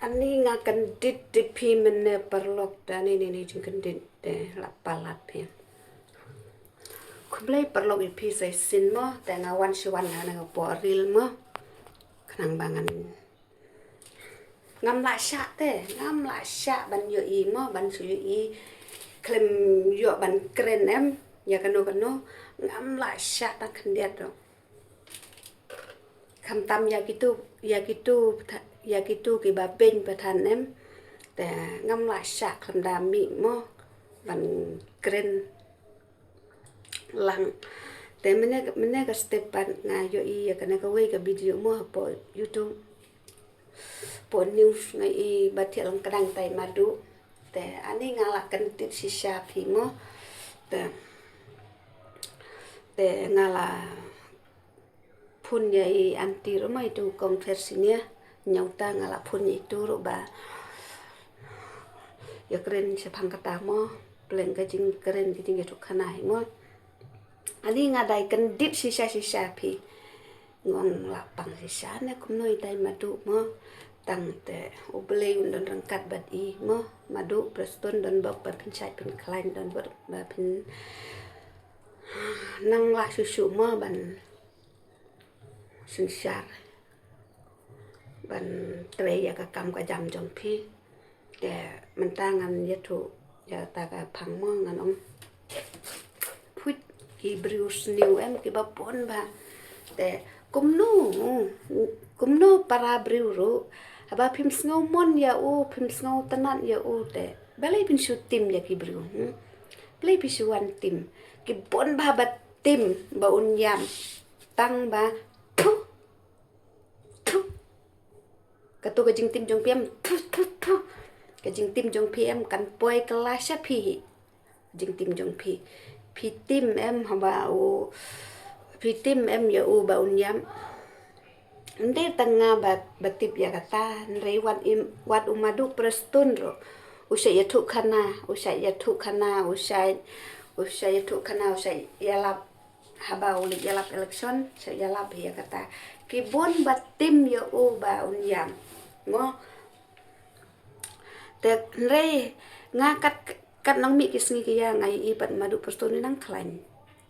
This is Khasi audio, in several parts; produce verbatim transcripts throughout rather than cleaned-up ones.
Ani nga kyndit ïa phi mynne paralok, te ani ne ne jingkyndit te la palat phi. Khublei paralok ïa phi sa shisien mo, te nga wan shu wan na nga pyrshah reel mo. Khnang ba ngan ngam lah shah te, ngam lah shah ban ïohi mo, ban shu ïohi khlem ïoh ban kren em, ïa kano kano, ngam lah shah tang khyndiat ruh. Khamtam ïa kitu, ïa kitu, ïa kitu kiba beiñ ba than em. Te ngam lah shah khlem da mih mo ban kren lang. Te mynne, mynne ka step pat nga ïohi ïa kane kawei ka video mo hapoh YouTube. Hapoh news nga ïohi ba thiah long kdang tai madu. Te ani nga la kyndit shisha phi mo. Te, te nga la phone ïa i aunty ruh mo, itu kong Versinia. Ñiewta nga la phone ïa itu ruh ba ïa kren shaphang kata mo. Pleng ka jingkren ka jingïathuh khana hi mo. Ani nga dei kyndit shisha shisha phi. Nga ong la pang shisha ne kumno i dei madu mo. Tang te U Blei un don ryngkat bad i mo. Madu Prestone don bok ba phin shait phin khlaiñ, don bok ba phin nang lah shuh shuh mo ban synshar, ban trei ïa ka kam ka jam jong phi. Te mynta ngan ïathuh ïa kata ka phang mo, ngan ong phuit ki briew sniew em kiba bun bha. Te kumno, kumno para briew ruh, haba phim sngew mon ïa u, phim sngew tynnad ïa u, te balei phin shu tim ïa ki briew, hmm? Balei phi shu wan tim? Ki bun bha ba tim ba un ïam. Tang ba, phu, phu. Kato ka jingtim jong phi em, phu, phu, phu. Ka jingtim jong phi em kan poi kylla sha phi hi. Jingtim jong phi. Phi tim em haba u, phi tim em ïa u ba un ïam. Ym dei tang nga ba, ba tip ïa kata, hynrei wat im, wat u Madu Prestone ruh u shait ïathuh khana, u shait ïathuh khana, u shait, u shait ïathuh khana, u shait ïalap haba u leit ïalap election, u shait ïalap ïa kata. Ki bun ba tim ïa u ba un ïam. Mo. Te hynrei nga kat, kat nang mih ki sngi ki ïa nga ïohi pat Madu Prestone i nang khlaiñ.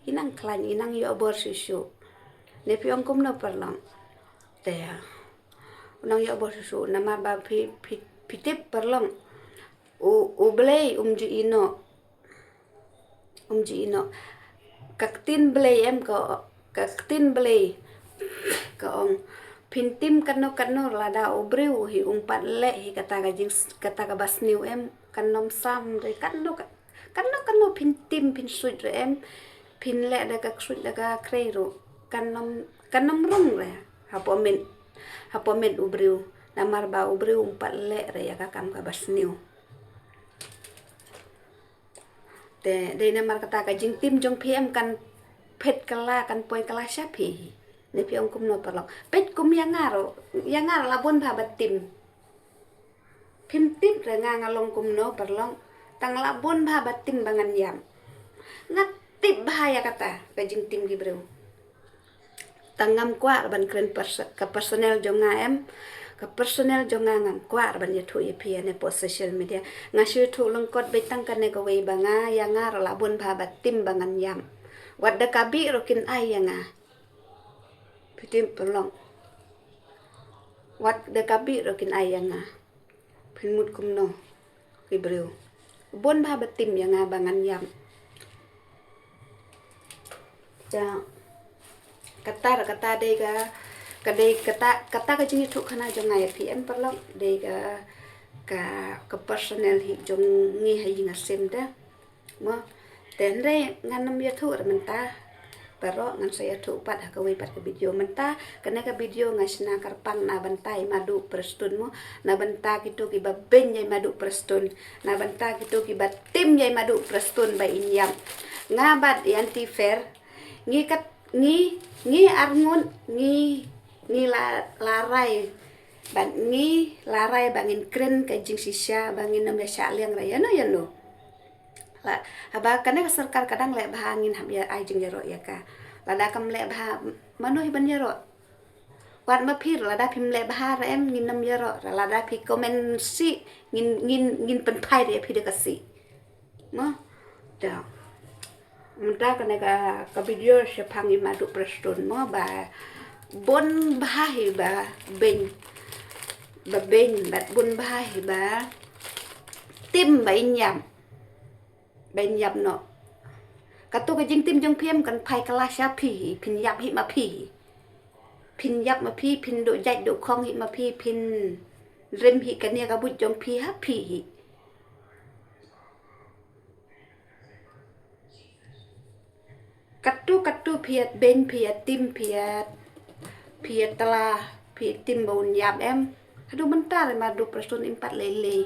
I nang khlaiñ, i nang ïoh bor shuh shuh. Ne phi ong kumno paralok? Te u nang ïoh bor shuh shuh namar ba phi, phi, phi tip paralok. U, U Blei um ju ïehnoh. Um ju ïehnoh. Ka ktien Blei em ka, ka ktien Blei ka ong, phin tim kano kano lada u briew hi um pat leh hi kata ka jing, kata kaba sniew em, kan ym sam re kano ka, kano kano phin tim phin suit re em, phin leh da ka ksuid da ka khrei ruh, kan ym, kan ym rung re hapoh met, hapoh met u briew, namar ba u briew um pat leh re ïa ka kam kaba sniew. Te dei namar kata ka jingtim jong phi em kan phet kylla, kan poi kylla sha phi. Ne phi ong kumno paralok? Peit kum ïa nga ruh, ïa nga ruh la bun bha ba tim. Phim tip re nga nga long kumno paralok. Tang la bun bha ba tim ba ngan ïam. Nga tip bha ïa kata ka jingtim ki briew. Tang ngam kwah ban kren pers-, ka personal jong nga em. Ka personal jong nga ngam kwah ban ïathuh ïa phi ne post social media. Nga shu ïathuh lyngkot beit tang kane kawei ba nga ïa nga ruh la bun bha ba tim ba ngan ïam. Wat da ka bih ruh kin ai ïa nga. Phi tip paralok. Wat da ka bih ruh kin ai ïa nga. Phin mut kumno ki briew. Bun bha ba tim ïa nga ba ngan ïam. Te kata, kata dei ka, ka dei kata, kata ka jingïathuh khana jong nga ïa phi em paralok, dei ka, ka, ka personal hi jong ngi ha ïing ha sem te. Mo, te hynrei ngan ym ïathuh re mynta. Baroh ngan sa ïathuh pat ha kawei pat ka video mynta. Kane ka video nga shna kyrpang na bynta i Madu Prestone mo, na bynta kito kiba beiñ ïa i Madu Prestone, na bynta kito kiba tim ïa i Madu Prestone ba in ïam. Nga bad i Aunty Fer, ngi kat, ngi, ngi arngut, ngi, ngi la, la rai, bad ngi la rai ba ngin kren ka jingshisha, ba ngin ym ïa shah liang re ïano ïano. La, haba kane ka sorkar ka dang leh bha ngin hap ïa ai jingïaroh ïa ka. Lada kam leh bha, mano hi ban ïaroh? Wat ma phi lada phim leh bha re em, ngin nym ïaroh re, lada phi comment sih, ngin, ngin, ngin pynphai re phi da ka sih. Mo? Da. Mynta kane ka, ka video shaphang i Madu Prestone mo ba bun bha hi ba beiñ, ba beiñ bad bun bha hi ba tim ba in ïap. Ba in ïap noh. Kato ka jingtim jong phi em kan phai kylla sha phi hi, phin ïap hi ma phi hi. Phin ïap ma phi, phin duh jait duh khong hi ma phi, phin rim hi kane ka buit jong phi ha phi hi. Kato kato phi ïa beiñ, phi ïa tim, phi ïa, phi ïa tla, phi ïa tim ba un ïap em. Haduh mynta re Madu Prestone im pat lei lei.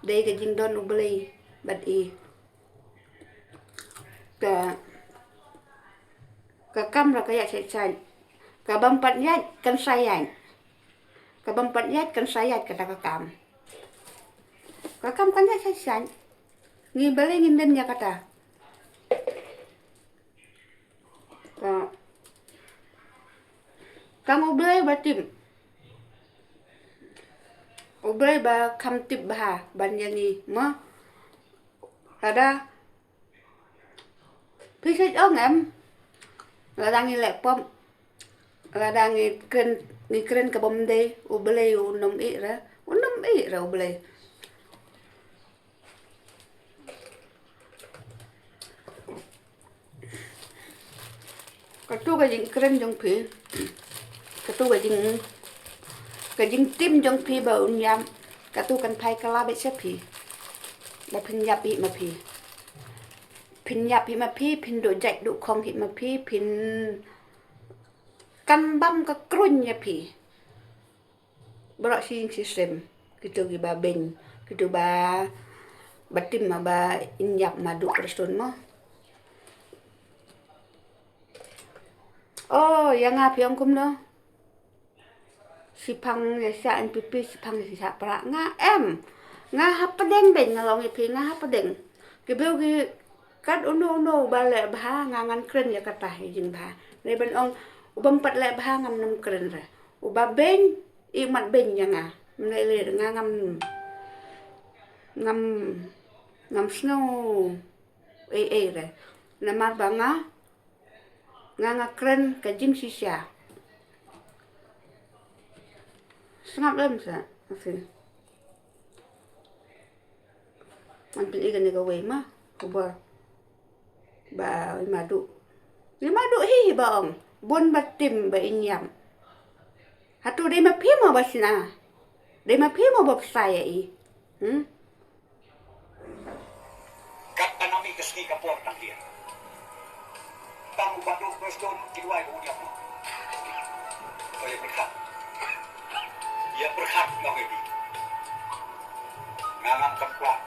Dei ka jingdon U Blei bad i. Ka, ka kam re ka ïaid shait shait. Ka bym pat ïaid kan sa ïaid. Ka bym pat ïaid kan sa ïaid kata ka kam. Ka kam kan ïaid shait shait. Ngi balei ngin don ïa kata. Ka, tang U Blei ba tim. U Blei ba kham tip bha ban ïa ngi mo. Lada phi sait ong em, lada ngi leh pop, lada ngi kren, ngi kren ka bym dei, U Blei u nym ïeh re, u nym ïeh re U Blei. Kato ka jingkren jong phi, kato ka jing, ka jingtim jong phi ba un ïap, kato kan phai kylla beit sha phi. Ba phin ïap hi ma phi. Phin ïap hi ma phi, phin duh jait duh khong hi ma phi, phin kan bam ka kruñ ïa phi. Baroh shi ïing shi sem, kito kiba beiñ, kito ba, ba tim ma ba in ïap Madu Prestone mo. Oh, ïa nga phi ong kumno. Shiphang ïa sha N P P, shiphang ïa sha pra nga em. Nga hapdeng beiñ nga long ïa phi, nga hapdeng. Ki briew ki kat uno uno uba leh bha nga ngan kren ïa kata hi jingbha. Dei ban ong u bym pat leh bha ngam nym kren re. Uba beiñ i mat beiñ ïa nga. Mlei lei nga ngam, ngam, ngam sngew ei ei re. Namar ba nga, nga nga kren ka jingshisha. Sngap lem sa. Asi. Ngan pyni kane kawei ma, khubor ba i Madu. I Madu hi hi ba ong bun ba tim ba in ïap. Hato dei ma phi mo ba shna? Dei ma phi mo ba psa ïa i? Hmm? Kat ba nang mih ka sngi ka por tang dia. Tang u Madu Prestone ki duwai ba u ïap noh. Ba ïa pyrkhat. Ïa pyrkhat nga ïa phi. Nga ngam kwah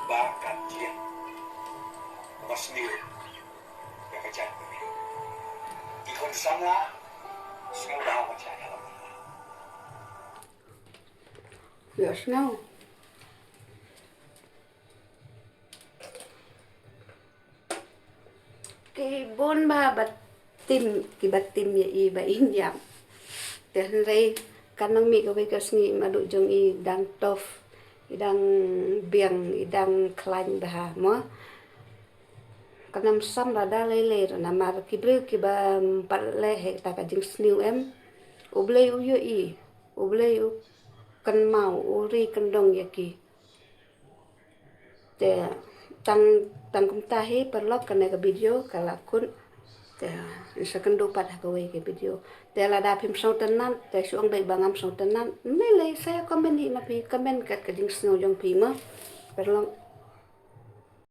ba kan jia. Ba sniew. Ïa ka jait ba ki khun samla sniew ba ka jait. Ïa sniew. Ki bun ba, ba tim, kiba tim ïa i ba in ïap. Te hynrei kan nang mih kawei ka sngi i Madu jong i dang tough, i dang biang, i dang khlaiñ bha mo. Kan ym sam lada lei lei ruh namar ki briew kiba ym pat leh hi kata ka jingsniew em. U Blei u ïohi, U Blei u kynmaw, u ri kyndong ïa ki. Te tang, tang kumta hi paralok, kane ka video ka la kut. Te ngin sa kynduh pat ha kawei ka video. Te lada phim sngewtynnat te shu ong beit ba ngam sngewtynnat. Ym lei lei, sa ïa comment hi na phi, comment kat ka jingsngew jong phi mo. Paralok.